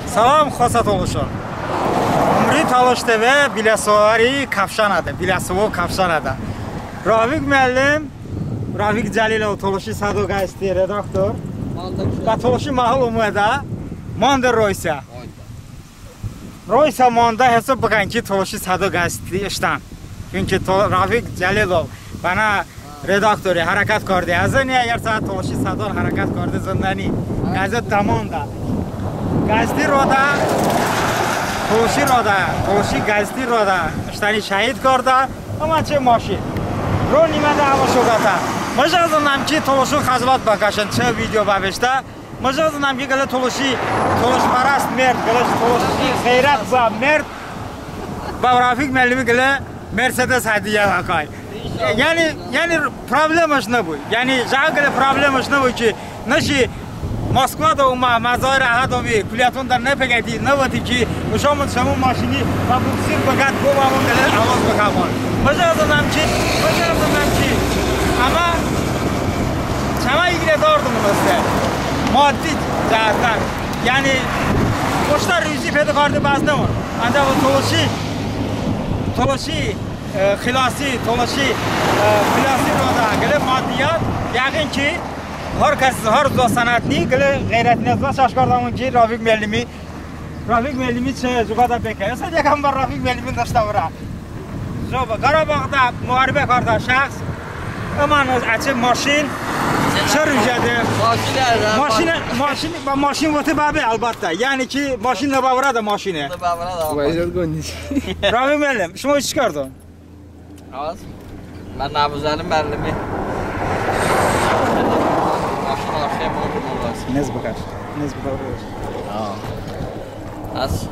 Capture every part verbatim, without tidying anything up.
Salam, xosə tolışon. Umri Tolış TV Biləsuvari kəvşənədə, Biləsuvo kəvşənədə. Rafiq məllim, Rafiq Cəlilov, Tolışi Sədo qəzeti redaktor. Bə Tolışi məhol omedə mandə roysə. Roysə mandə, hisob bıkən ki, Tolışi Sədo qəzeti ıştən. Çünki to-, Rafiq Cəlilov bənə redaktori hərəkət karde. Əzıni əgər sə Tolışi Sədo hərəkət karde zındəni. Qəzet dəmandə. Qəzeti roədə, Tolışi roədə, Tolışi qəzeti roədə ıştəni şəhid kardə. Əmma çı maşin. Ro nimədə əvəş oqətə. Mıjə zınəm ki, tolışon xəcolət bəkəşən, çı video bəpeştə. Mıjə zınəm ki, qılə tolışi, tolışpərəst merd, qılə tolışi ğeyrət bıə merd bə Rafiq məlimi qılə Mersedes hədiyyə bəkay. Yəni, yəni probleməş nıbu. Yəni jıqo qılə probleməş nıbu ki, nışi Moskvadə omə, məzahirə hədəmi kulyətonədə nıpeqəti, nıvoti ki, ıştəmon çəmə maşini bə buksir bıqət, bıbəmon qılə əloz bıkəmon. Mıjə zınəm ki, mıjə zınəm ki, əmə çəmə iqlə dardımon heste. Maddi cəhətdən. Yəni boştə ruzi peydo karde bəznemon. Ancəx tolışi, tolışi, e, xilasi, tolışi, e, xilasi roədə qılə maddiyat, yəğin ki, har kəs, har zoə sənətni qılə ğeyrətinə zoə çəş kardəmon ki, Rafiq məlimi, Rafiq məlimi çı jıqoədə bekə. Yoxsa yəğin bə Rafiq məlimi nıştə vırə. Jıqo bə Qarabağda muharibə kardə şəxs. Imən əçəy maşin çı rujədə. Maşin, maşin, bə maşin vote bəbe, əlbəttə. Yəni ki, maşin nıbə vırədə maşine. Nıbə vırədə maşin. Vəziyyət qonniş. Rafiq məllim, şımə çiç kardon? Az? Mən Nəvuzəli məlimi. Maşın arxaya mıxım olasın. Nez bıkəş. Nez bıkəş. Ha. Az,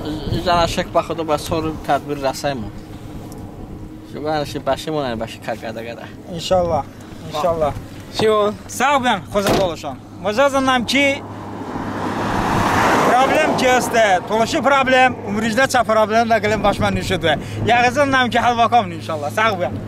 ijən şək bə Xıdo bə sor tədbir rəsəymon. Şuqən şi bəşimon, bəşi kə qədə-qədə. İnşallah. İnşallah. Şimon. Sağ bıbən, xosə tolışon. Mıjə zınəm ki, problem ki heste, tolışi problem, umrujdə çə problemədə qıləm bəşmə nişo doy. Yəğin zınəm ki, həl bıkəmon, inşallah. Sağ bıbən.